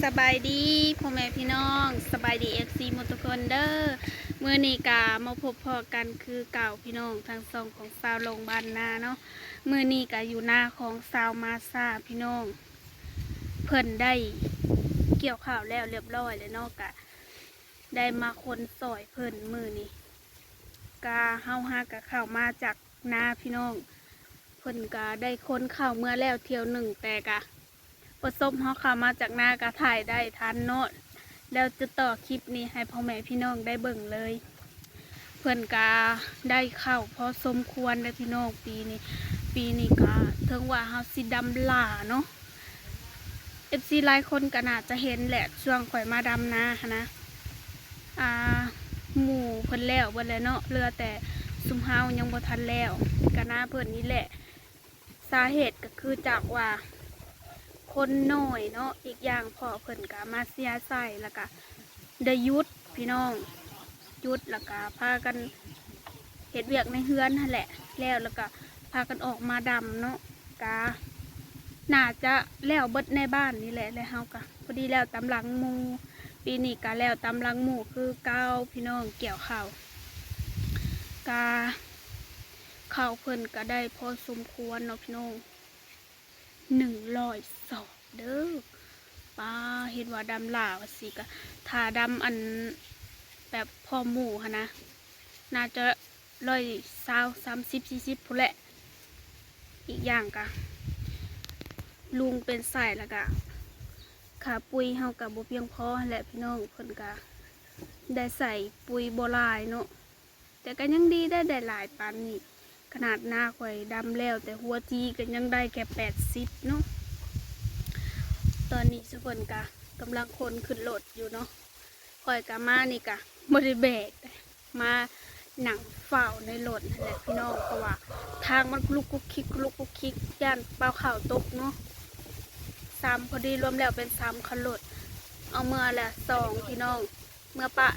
ສະບາຍດີພໍ່ແມ່ພີ່ນ້ອງ ສະບາຍດີ ເອັຟຊີ ໝົດທຸກຄົນເດີ. ມື້ນີ້ກະມາພົບພໍ້ກັນຄືເກົ່າພີ່ນ້ອງ ທາງຊ່ອງຂອງຊາວໂລງບ້ານນາເນາະ. ມື້ນີ້ກະຢູ່ນາຂອງຊາວມາຊາພີ່ນ້ອງ ເພິ່ນໄດ້ກ່ຽວຂ້າວແລ້ວລຽບຮ້ອຍແລ້ວເນາະ ກະໄດ້ມາຄົນຊ່ອຍເພິ່ນມື້ນີ້. ກະເຮົາຫາກະເຂົ້າມາຈາກນາພີ່ນ້ອງ ເພິ່ນກະໄດ້ຄົນເຂົ້າເມືອແລ້ວທ່ຽວໜຶ່ງ ແຕ່ກະ ປະສົບເຮົາເຂົ້າມາຈາກນາກະຖ່າຍໄດ້ທັນເນາະ ແລ້ວຈະຕໍ່ຄລິບນີ້ໃຫ້ພໍ່ແມ່ພີ່ນ້ອງໄດ້ເບິ່ງເລີຍ. ເພິ່ນກະໄດ້ເຂົ້າພໍສົມຄວນເດ້ພີ່ນ້ອງ ປີນີ້ ປີນີ້ກະເຖິງວ່າເຮົາຊິດຳຫຼ້າເນາະ ເອັຟຊີ ຫຼາຍຄົນກະໜ້າຈະເຫັນແຫຼະ ຊ່ວງຂ້ອຍມາດຳນາຫັ້ນນະ ອ່າ ໝູ່ເພິ່ນແລ້ວເບິດແລ້ວເນາະ ເຫຼືອແຕ່ຊຸມເຮົາຍັງບໍ່ທັນແລ້ວ ກະນາເພິ່ນນີ້ແຫຼະ. ສາເຫດກະຄືຈາກວ່າຄົນໜ້ອຍເນາະ ອີກຢ່າງພໍ່ເພິ່ນກະມາເຊຍໃສ່ ແລ້ວກະໄດ້ຢຸດພີ່ນ້ອງ ຢຸດ ແລ້ວກະພາກັນເຮັດວຽກໃນເຮືອນຫັ້ນແຫຼະ ແລ້ວ ແລ້ວກະພາກັນອອກມາດຳເນາະ ກະໜ້າຈະແລ້ວເບິດໃນບ້ານນີ້ແຫຼະ ແລ້ວເຮົາກະພໍດີແລ້ວຕາມຫຼັງໝູ່ ປີນີ້ກະແລ້ວຕາມຫຼັງໝູ່ຄືເກົ່າພີ່ນ້ອງ ກ່ຽວເຂົ້າ ກະ ເຂົ້າເພິ່ນກະໄດ້ພໍສົມຄວນເນາະພີ່ນ້ອງ ໜຶ່ງຮ້ອຍສອບເດີ. ປາ ເຫັນວ່າດຳຫຼ້າວ່າຊີ້ກະ ຖ້າດຳອັນແບບພ້ອມໝູ່ຫັ້ນນະ ໜ້າຈະຮ້ອຍຊາວ ສາມສິບ ສີ່ສິບພຸ້ນແຫຼະ. ອີກຢ່າງກະລຸງເປັນໄຂ້ ແລ້ວກະຄ່າປຸຍເຮົາກະບໍ່ພຽງພໍຫັ້ນແຫຼະພີ່ນ້ອງ ເພິ່ນກະໄດ້ໃສ່ປຸຍບໍ່ຫຼາຍເນາະ. ແຕ່ກະຍັງດີໄດ້ ໄດ້ຫຼາຍປານນີ້ ຂະໜາດນາຂ້ອຍດຳແລ້ວແຕ່ຫົວທີກະຍັງໄດ້ແຄ່ແປດສິບເນາະ. ຕອນນີ້ຊຸເພິ່ນກະກຳລັງຂົນຂຶ້ນລົດຢູ່ເນາະ ຂ້ອຍກະມານີ້ກະບໍ່ໄດ້ແບກ ມານັ່ງເຝົ້າໃນລົດຫັ້ນແຫຼະພີ່ນ້ອງ ເພາະວ່າທາງມັນຄຸລຸກຄຸກຄິກ ຄຸລຸກຄຸກຄິກ ຢ້ານເປົ່າເຂົ້າຕົກເນາະ. ສາມ ພໍດີລວມແລ້ວເປັນສາມຄັນລົດ ເອົາເມືອລະສອງພີ່ນ້ອງ ເມືອປະ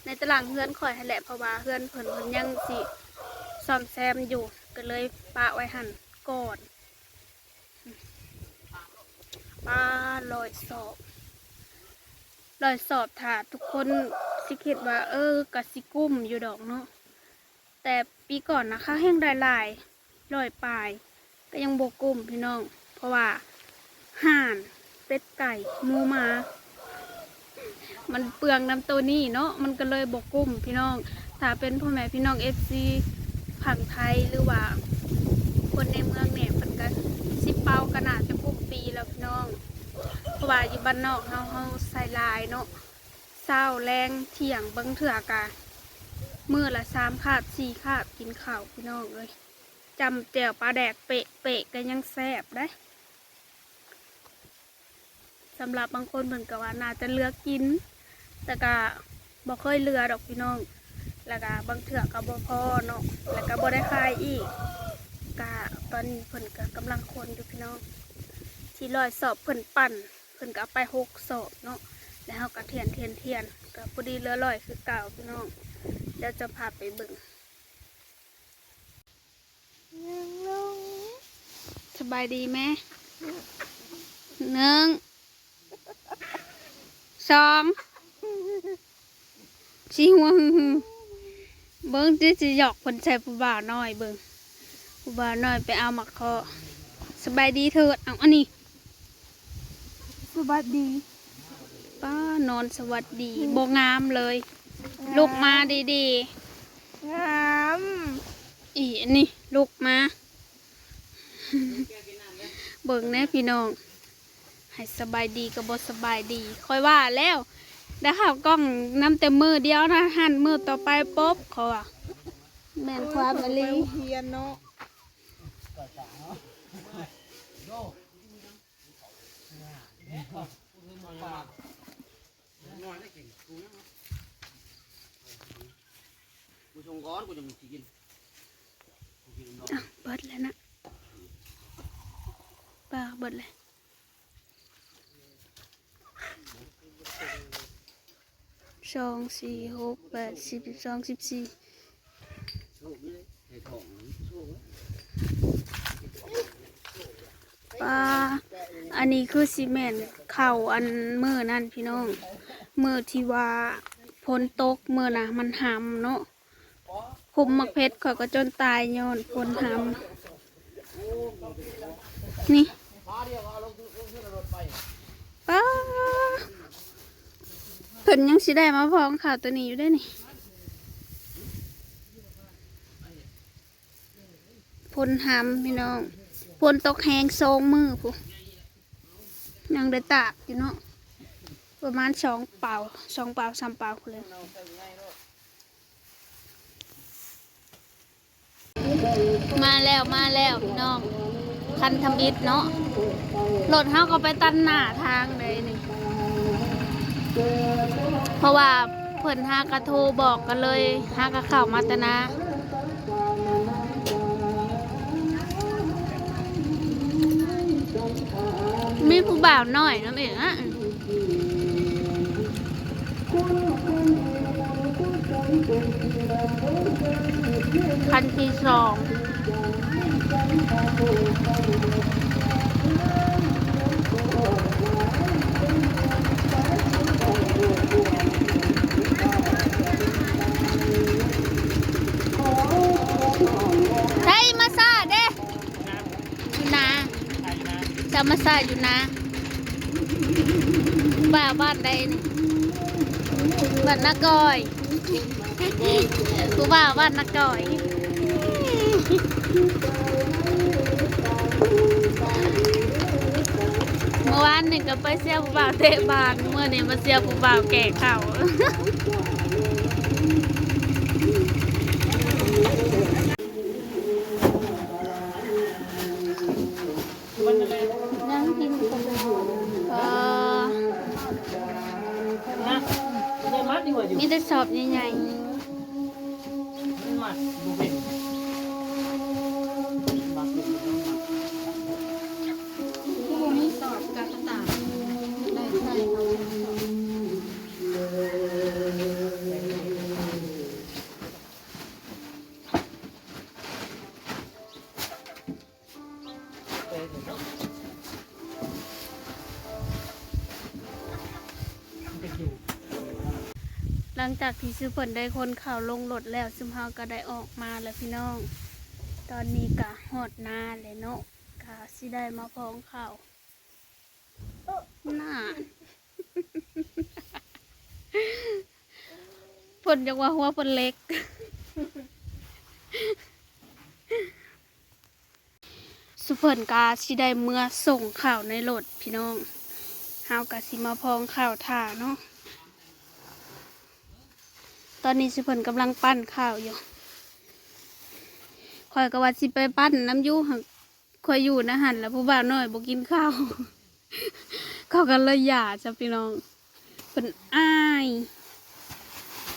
ໃນຕາລ່າງເຮືອນຂ້ອຍຫັ້ນແຫຼະ ເພາະວ່າເຮືອນເພິ່ນ ເພິ່ນຍັງຊິສ້ອມແຊມຢູ່ ກະເລີຍປະໄວ້ຫັ້ນກ່ອນ. ປາ ຮ້ອຍສອບ ຮ້ອຍສອບ ຖ້າທຸກຄົນຊິຄິດວ່າ ເອີ ກະຊິກຸ້ມຢູ່ດອກເນາະ ແຕ່ປີກ່ອນນະ ເຂົາແຮ່ງໄດ້ຫຼາຍ ຮ້ອຍປາຍ ກະຍັງບໍ່ກຸ້ມພີ່ນ້ອງ ເພາະວ່າຫ່ານ ເປັດ ໄກ່ ໝູ ໝາ ມັນເປືອງນຳໂຕນີ້ເນາະ ມັນກະເລີຍບໍ່ກຸ້ມພີ່ນ້ອງ. ຖ້າເປັນພໍ່ແມ່ພີ່ນ້ອງ ເອັຟຊີ ຝັ່ງໄທ ຫຼືວ່າຄົນໃນເມືອງແດ່ ເພິ່ນກະຊິເປົ່າກະໜ້າຈະຄົບປີແລ້ວພີ່ນ້ອງ ເພາະວ່າຢູ່ບ້ານນອກເຮົາ ເຮົາໃສ່ຫຼາຍເນາະ ເຊົ້າ ແລງ ທ່ຽງ ບາງເທື່ອກະມື້ລະສາມຄາບ ສີ່ຄາບ ກິນເຂົ້າພີ່ນ້ອງເອີຍ. ຈ້ຳແຈ່ວປາແດກເປະໆ ກະຍັງແຊບເດ້. ສຳລັບບາງຄົນເພິ່ນກະວ່າໜ້າຈະເຫຼືອກິນ ແຕ່ກະບໍ່ເຄີຍເຫຼືອດອກພີ່ນ້ອງ ແລ້ວກະບາງເທື່ອກະບໍ່ພໍເນາະ ແລ້ວກະບໍ່ໄດ້ຂາຍອີກ. ກະຕອນນີ້ເພິ່ນກະກຳລັງຂົນຢູ່ພີ່ນ້ອງ ທີ່ຮ້ອຍສອບເພິ່ນປັ່ນ ເພິ່ນກະເອົາໄປຫົກສອບເນາະ ແລ້ວເຮົາກະທ່ຽນໆໆ ກະພໍດີເຫຼືອຮ້ອຍຄືເກົ່າພີ່ນ້ອງ. ດຽວຈະພາໄປເບິ່ງ. ສະບາຍດີແມ່ ໜຶ່ງ ສອງ ຊິຫົວຫືໆ ເບິ່ງຕິ ຊິຢອກເພິ່ນໃສ່ຜູ້ບ່າວນ້ອຍເບິ່ງ ຜູ້ບ່າວນ້ອຍໄປເອົາໝາກເຄາະ. ສະບາຍດີເຖີດ ເອົາອັນນີ້ ສະຫວັດດີ ປ້າ ນອນສະຫວັດດີ ບໍ່ງາມເລີຍ ລຸກມາດີໆ ງາມ ອີ ອັນນີ້ລຸກມາ ເບິ່ງແດ່ພີ່ນ້ອງ ໃຫ້ສະບາຍດີກະບໍ່ສະບາຍດີ ຂ້ອຍວ່າແລ້ວ ໄດ້ເຂົ້າກ້ອງນຳແຕ່ມື້ດຽວນະ ຫັ້ນມື້ຕໍ່ໄປປົບ ເຂົາວ່າ ແມ່ນຄວາມອີ່ຫຼີ ໄປໂຮງຮຽນເນາະ. ອ່ະ ເບິດແລ້ວນະ ປາເບິດແລ້ວ. ສອງ ສີ່ ຫົກ ແປດ ສິບ ສິບສອງ ສິບສີ່ ປາ ອັນນີ້ຄືຊິແມ່ນເຂົ້າອັນມື້ນັ້ນພີ່ນ້ອງ ມື້ທີ່ວ່າຝົນຕົກ ມື້ນະມັນຫຳເນາະ. ຄຸມໝາກເຜັດຂ້ອຍກໍຈົນຕາຍຍ້ອນຝົນຫຳ. ນີ້ ປ້າ ເພິ່ນຍັງຊິໄດ້ມາພອງເຂົ້າໂຕນີ້ຢູ່ເດ້ນີ້. ຝົນຫຳພີ່ນ້ອງ ຝົນຕົກແຮງສອງມື້ພຸ້ນ ຍັງໄດ້ຕາກຢູ່ເນາະ ປະມານສອງເປົາ ສອງເປົາສາມເປົາພຸ້ນແຫຼະ. ມາແລ້ວ ມາແລ້ວພີ່ນ້ອງ ຄັນທຳອິດເນາະ ລົດເຮົາກໍໄປຕັດໜ້າທາງເລີຍນີ້ ເພາະວ່າເພິ່ນຫາກະໂທບອກກັນເລີຍ ຫາກະເຂົ້າມາແຕ່ນາ. ມີຜູ້ບ່າວນ້ອຍນຳອີກນະ. ຄັນທີສອງ ໃຊ້ມາຊາເດ້. ຢູ່ນາ ຊາວມາຊາຢູ່ນາ. ວ່າບ້ານໃດນີ້? ບ້ານນາກ້ອຍ. ຜູ້ວ່າບ້ານນາກ້ອຍ. ເມື່ອວານນີ້ກໍໄປເຊຍຜູ້ບ່າວເຕະບານ ມື້ນີ້ມາເຊຍຜູ້ບ່າວແກ່ເຂົ້າ. ຍັງກິນບໍ່ໄດ້ ເອີ ມີແຕ່ຊອບໃຫຍ່ໆ. ຫຼັງຈາກທີ່ຊຸມເພິ່ນໄດ້ຂົນເຂົ້າລົງລົດແລ້ວ ຊຸມເຮົາກໍໄດ້ອອກມາແລ້ວພີ່ນ້ອງ. ຕອນນີ້ກໍຮອດນາແລ້ວເນາະ ກໍຊິໄດ້ມາພອງເຂົ້າ. ໜ້າ ເພິ່ນຢາກວ່າຫົວເພິ່ນເລັກ. ຊຸມເພິ່ນກະຊິໄດ້ເມືອສົ່ງເຂົ້າໃນລົດພີ່ນ້ອງ ເຮົາກະຊິມາພອງເຂົ້າຖ້າເນາະ. ຕອນນີ້ຊຸມເພິ່ນກຳລັງປັ້ນເຂົ້າຢູ່ ຂ້ອຍກະວ່າຊິໄປປັ້ນນຳຢູ່ ຫາກຂ້ອຍຢູ່ໃນຫັ້ນລະຜູ້ບ່າວນ້ອຍບໍ່ກິນເຂົ້າ ເຂົາກະເລີຍຢ່າຊະພີ່ນ້ອງ. ເພິ່ນອາຍ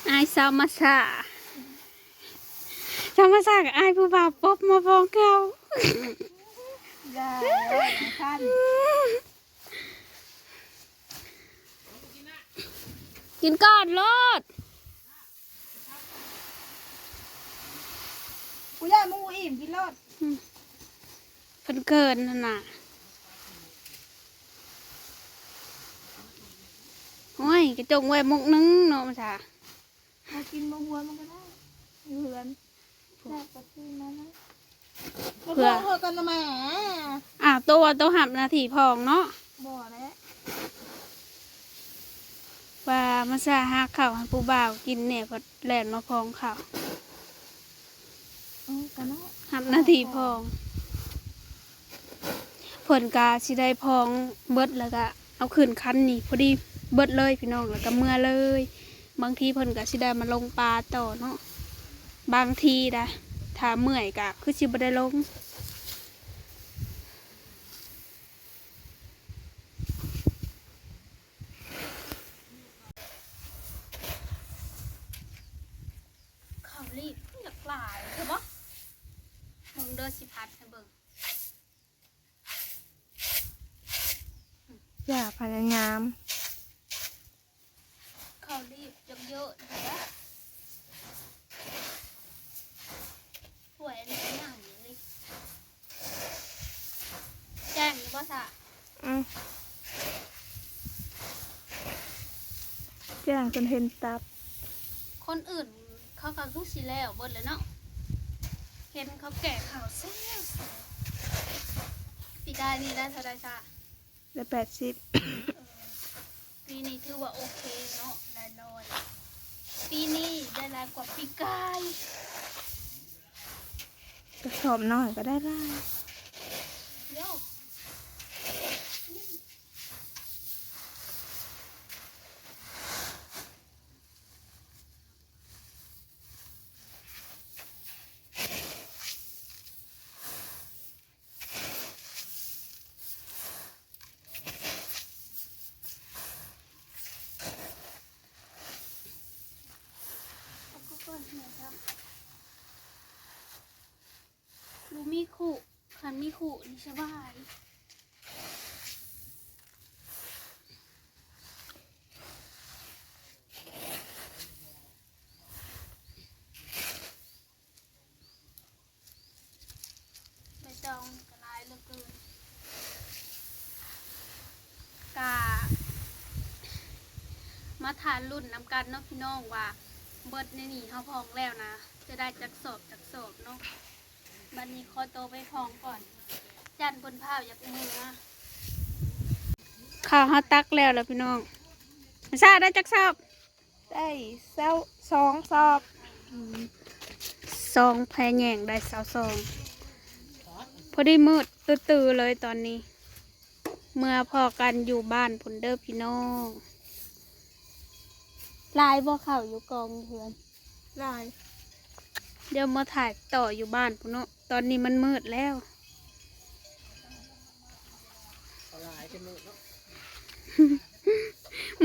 ອາຍຊາວມາຊາ ຊາວມາຊາກໍອາຍຜູ້ບ່າວປົບມາພອງເຂົ້າ. ຢ່າ ກິນກ່ອນໂລດ ກູຢ້ານມຶງບໍ່ອີ່ມ ກິນໂລດ. ເພິ່ນເຂີນຫັ້ນນະ. ໂອ້ຍ ກະຈົ່ງໄວ້ໝົກໜຶ່ງເນາະ ມາຊາ. ເຮົາກິນບໍ່ຮວມມັນກໍໄດ້ ຢູ່ເຮືອນ ແຊບກະຄືມານະ. ເພື່ອ ເພື່ອເຮົາກັນນະແມ່. ອ້າວ ໂຕວ່າໂຕຮັບໜ້າທີ່ພອງເນາະ. ບໍ່ແຫຼະ ວ່າມາຊາຫາເຂົ້າໃຫ້ຜູ້ບ່າວກິນແດ່ ພັດແລ່ນມາພອງເຂົ້າ. ເອີ ກໍເນາະ ຮັບໜ້າທີ່ພອງ. ເພິ່ນກະຊິໄດ້ພອງເບິດ ແລ້ວກະເອົາຂຶ້ນຄັນນີ້ພໍດີເບິດເລີຍພີ່ນ້ອງ ແລ້ວກະເມືອເລີຍ. ບາງທີເພິ່ນກະຊິໄດ້ມາລົງປ່າຕໍ່ເນາະ ບາງທີໄດ໋ ຖ້າເມື່ອຍກະຄືຊິບໍ່ໄດ້ລົງ. ເຂົ້າລີບຢາກຫຼາຍແທ້ບໍ? ເບິ່ງເດີ ຊິຜັດໃຫ້ເບິ່ງ. ຢ່າພະຍາຍາມ. ເຂົ້າລີບເຍີະໆ ແທ້. ຖ້ວຍອັນນີ້ກໍຍັງຢູ່ນີ້. ແຈ້ງຢູ່ບໍ່ຊະ? ອືມ ແຈ້ງຈົນເຫັນຕັບ. ຄົນອື່ນເຂົາກໍຄືຊິແລ້ວເບິດແລ້ວເນາະ ເຫັນເຂົາແກ່ເຂົ້າແຊວໆ. ປີກາຍນີ້ໄດ້ເທົ່າໃດຊະ? ໄດ້ແປດສິບ. ເອີ ປີນີ້ຖືວ່າໂອເຄເນາະ ໄດ້ຮ້ອຍ. ປີນີ້ໄດ້ຫຼາຍກວ່າປີກາຍ. ກະສອບນ້ອຍກໍໄດ້ຫຼາຍ. ໂຢ. ບໍ່ມີຄຸ ຄັນມີຄຸນີ້ສະບາຍ. ໃບຕອງກໍຫຼາຍເຫຼືອເກີນ. ກະມາຖ້າລຸ້ນນຳກັນເນາະພີ່ນ້ອງ ວ່າເບິດໃນນີ້ເຮົາພອງແລ້ວນະ ຈະໄດ້ຈັກສອບຈັກສອບເນາະ. ບັດນີ້ຂໍໂຕໄປພອງກ່ອນ ຢ້ານເພິ່ນພ້າວຢາກເມືອ. ເຂົ້າເຮົາຕັກແລ້ວລະພີ່ນ້ອງ. ຊາໄດ້ຈັກສອບ? ໄດ້ຊາວສອງສອບ. ອືມ ສອງແພແຍງໄດ້ຊາວສອງ. ພໍດີມືດຕື້ໆເລີຍຕອນນີ້. ເມືອພໍ້ກັນຢູ່ບ້ານພຸ້ນເດີພີ່ນ້ອງ. ຫຼາຍບໍ່ເຂົ້າຢູ່ກອງເຮືອນ? ຫຼາຍ. ດຽວມາຖ່າຍຕໍ່ຢູ່ບ້ານພຸ້ນເນາະ. ຕອນນີ້ມັນມືດແລ້ວ. ຫຼາຍແຕ່ມືດເນາະ.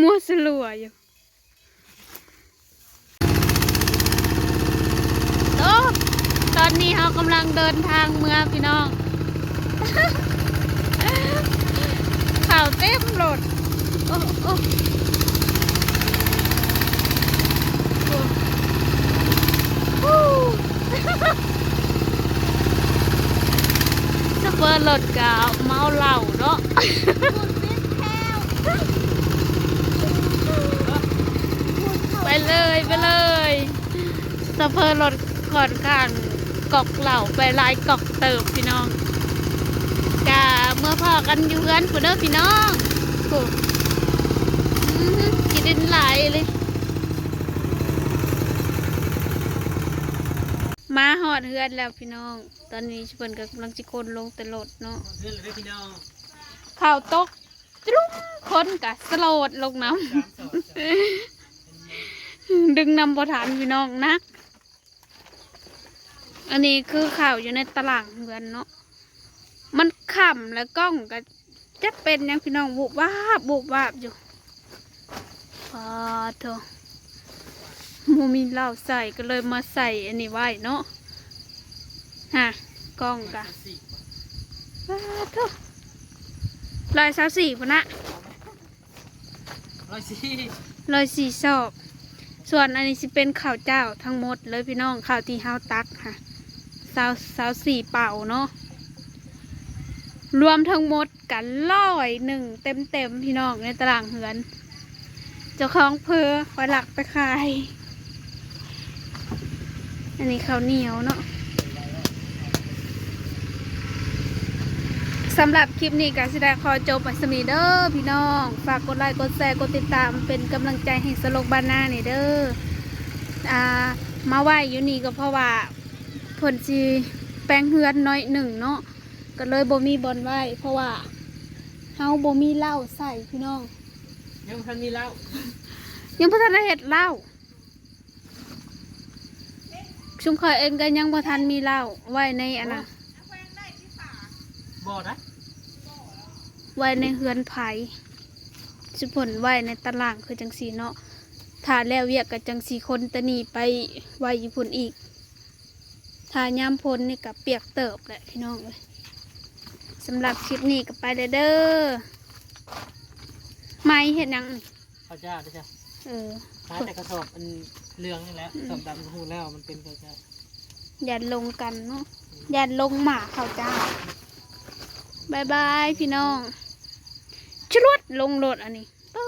ມົວສະຫຼົວຢູ່. ໂອ້ ຕອນນີ້ເຮົາກຳລັງເດີນທາງເມືອພີ່ນ້ອງ. ເຂົ້າເຕັມລົດ. ໂອ້ ໂອ້ ໂອ້ ໂອ້. ໂຊເຟີລົດກະເມົາເຫຼົ້າເນາະ. ໄປເລີຍ ໄປເລີຍ. ໂຊເຟີລົດຂ້ອນຂ້າງກອກເຫຼົ້າໄປຫຼາຍກອກເຕີບພີ່ນ້ອງ. ກະເມືອພໍ້ກັນຢູ່ເຮືອນພຸ້ນເດີພີ່ນ້ອງ. ໂອ້ ອື ຂີ້ດິນຫຼາຍອີ່ຫຼີ. ມາຮອດເຮືອນແລ້ວພີ່ນ້ອງ. ຕອນນີ້ເພິ່ນກໍກຳລັງຊິຂົນລົງແຕ່ລົດເນາະ. ຮອດເຮືອນແລ້ວເດີພີ່ນ້ອງ. ເຂົ້າຕົກ ຕະລຸມ ຄົນກະສະໂລດລົງນຳ ດຶງນຳບໍ່ທັນພີ່ນ້ອງ ໜັກ. ອັນນີ້ຄືເຂົ້າຢູ່ໃນຕະລ່າງເຮືອນເນາະ. ມັນຄ່ຳແລ້ວ ກ້ອງກະຈັກເປັນຫຍັງພີ່ນ້ອງ ວຸບວາບ ວຸບວາບຢູ່. ປາໂທ້ ບໍ່ມີເຫຼົ້າໃສ່ ກໍເລີຍມາໃສ່ອັນນີ້ໄວ້ເນາະ. ຮະ ກ້ອງກະ ປາໂທ້ ຮ້ອຍຊາວສີ່ພຸ້ນນະ ຮ້ອຍສີ່ ຮ້ອຍສີ່ສອບ. ສ່ວນອັນນີ້ຊິເປັນເຂົ້າເຈົ້າທັງໝົດເລີຍພີ່ນ້ອງ ເຂົ້າທີ່ເຮົາຕັກຫະ ຊາວ ຊາວສີ່ເປົາເນາະ ລວມທັງໝົດ ກັນຮ້ອຍໜຶ່ງເຕັມໆ ພີ່ນ້ອງ ໃນຕະລ່າງເຮືອນ. ເຈົ້າຂອງເຜີ ຂ້ອຍລັກໄປຂາຍ. ອັນນີ້ເຂົ້າໜຽວເນາະ. ສຳລັບຄລິບນີ້ກໍຊິໄດ້ຂໍຈົບໄວ້ສ່ຳນີ້ເດີພີ່ນ້ອງ. ຝາກກົດໄລ ກົດແຊ ກົດຕິດຕາມ ເປັນກຳລັງໃຈໃຫ້ສະຫຼົກບ້ານນາແດ່ເດີ. ອ່າ ມາໄວ້ຢູ່ນີ້ກໍເພາະວ່າເພິ່ນຊິແປງເຮືອນໜ້ອຍໜຶ່ງເນາະ. ກໍເລີຍບໍ່ມີບ່ອນໄວ້ ເພາະວ່າເຮົາບໍ່ມີເຫຼົ້າໃສ່ພີ່ນ້ອງ. ຍັງບໍ່ທັນມີເຫຼົ້າ ຍັງບໍ່ທັນໄດ້ເຮັດເຫຼົ້າ. ຊຸມຂ້ອຍເອງກໍຍັງບໍ່ທັນມີເຫຼົ້າໄວ້ໃນອັນນະ ບໍ່ໄດ້ ໄວ້ໃນເຮືອນໃຜ. ຊຸມເພິ່ນໄວ້ໃນຕາລ່າງຄືຈັ່ງຊີ້ເນາະ. ຖ້າແລ້ວວຽກກໍຈັ່ງຊິຂົນແຕ່ນີ້ໄປໄວ້ຢູ່ພຸ້ນອີກ. ຖ້າຍາມຝົນນີ້ກໍປຽກເຕີບແຫຼະພີ່ນ້ອງເອີຍ. ສຳລັບຄລິບນີ້ກໍໄປແລ້ວເດີ. ໄມ້ເຮັດຫຍັງນີ້? ເຂົ້າຈ້າເດ້ຊະ. ເອີ ຫາແຕ່ກະສອບອັນເຫຼືອງນີ້ແຫຼະ. ອືມ ສອບດຳກໍຮູ້ແລ້ວມັນເປັນເຂົ້າຈ້າ. ຢ້ານລົງກັນເນາະ. ອືມ ຢ້ານລົງໝາເຂົ້າຈ້າ. ບາຍບາຍພີ່ນ້ອງ. ລວດລົງໂລດອັນນີ້ ໂອ້